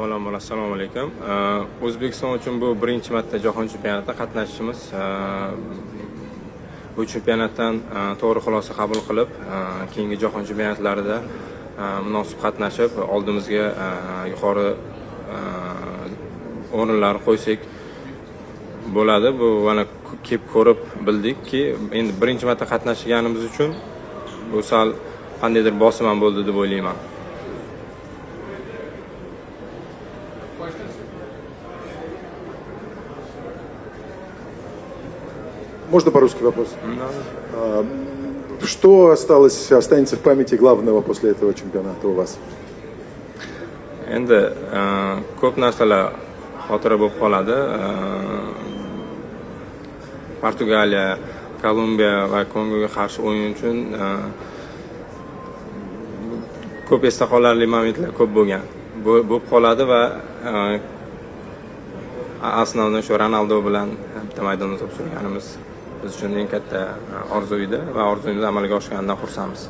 Avvalambor, assalomu alaykum. O'zbekiston uchun bu birinchi marta jahon chempionatida qatnashishimiz. Bu chempionatdan to'g'ri xulosa qabul qilib, keyingi jahon chempionatlarida munosib qatnashib, oldimizga yuqori o'rinlar qo'ysak bo'ladi. Bu mana kelib ko'rib bildikki, endi birinchi marta qatnashganimiz uchun bu sal qandaydir bosim ham bo'ldi deb o'ylayman. Questions? Можно по-русски вопрос? Что осталось, останется в памяти главного после этого чемпионата у вас? Endi ko'p narsalar xotira bo'lib qoladi. Portugaliya, Kolumbiya va Kongoga qarshi o'yin uchun ko'p esda qolarli momentlar ko'p bo'lgan, bo'lib qoladi va основной shu Ronaldo bilan bitta maydonda to'p surganimiz biz uchun eng katta orzu edi va orzuyimiz amalga oshganidan xursandmiz.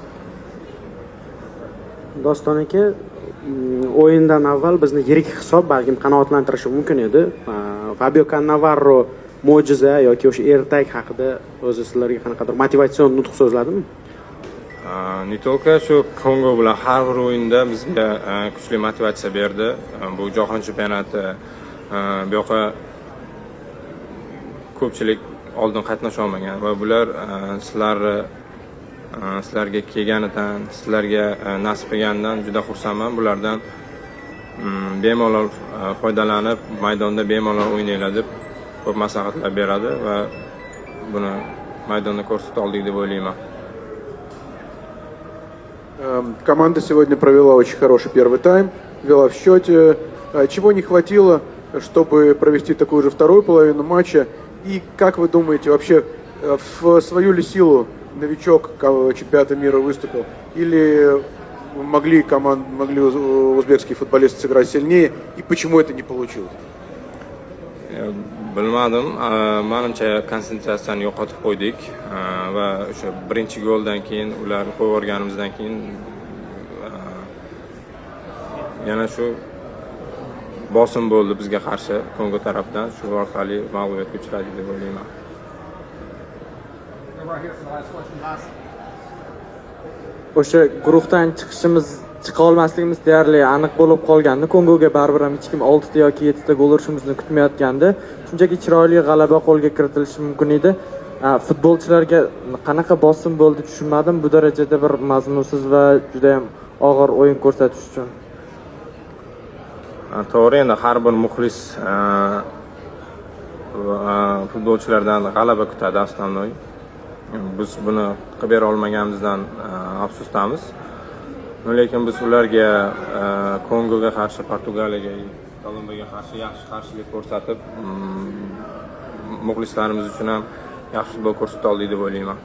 Doston aka, o'yindan avval bizni yirik hisob balkim qanoatlantirishi mumkin edi. Fabio Kannavaro mo'jiza yoki o'sha ertak haqida o'zi sizlarga qanaqadir motivatsion nutq so'zladimi? Не только shu Kongo bilan, har bir o'yinda bizga kuchli motivatsiya berdi. Bu jahon chempionati, bu yoqqa ko'pchilik oldin qatnasha olmagan va bular sizlarga kelganidan, sizlarga nasib qilganidan juda xursandman. Bulardan bemalol foydalanib, maydonda bemalol o'ynanglar deb ko'p maslahatlar beradi va buni maydonda ko'rsata oldik deb o'ylayman. Команда сегодня провела очень хороший первый тайм, вела в счете. Чего не хватило, чтобы провести такую же вторую половину матча? И как вы думаете, вообще в свою ли силу новичок чемпионата мира выступил? Или могли узбекские футболисты сыграть сильнее? И почему это не получилось? Bilmadim. Manimcha, konsentratsiyani yo'qotib qo'ydik va o'sha birinchi goldan keyin, ularni qo'yib yuborganimizdan keyin yana shu bosim bo'ldi bizga qarshi Kongo tarafdan, shu orqali mag'lubiyatga uchradik deb o'ylayman. Right here for the last question. Last. O'sha guruhdan chiqishimiz, chiqa olmasligimiz deyarli aniq bo'lib qolgandi. Kongoga baribir ham hech kim oltita yoki yettita gol urishimizni kutmayotgandi. Shunchaki chiroyli g'alaba qo'lga kiritilishi mumkin edi. Futbolchilarga qanaqa bosim bo'ldi, tushunmadim, bu darajada bir mazmunsiz va judayam og'ir o'yin ko'rsatish uchun. To'g'ri, endi har bir muxlis va futbolchilardan g'alaba kutadi основной. Biz buni qilib bera olmaganimizdan afsusdamiz. Lekin biz ularga, Kongoga qarshi, Portugaliyaga, Kolumbiyaga qarshi yaxshi qarshilik ko'rsatib, muxlislarimiz uchun ham yaxshi futbol ko'rsata oldik deb o'ylayman.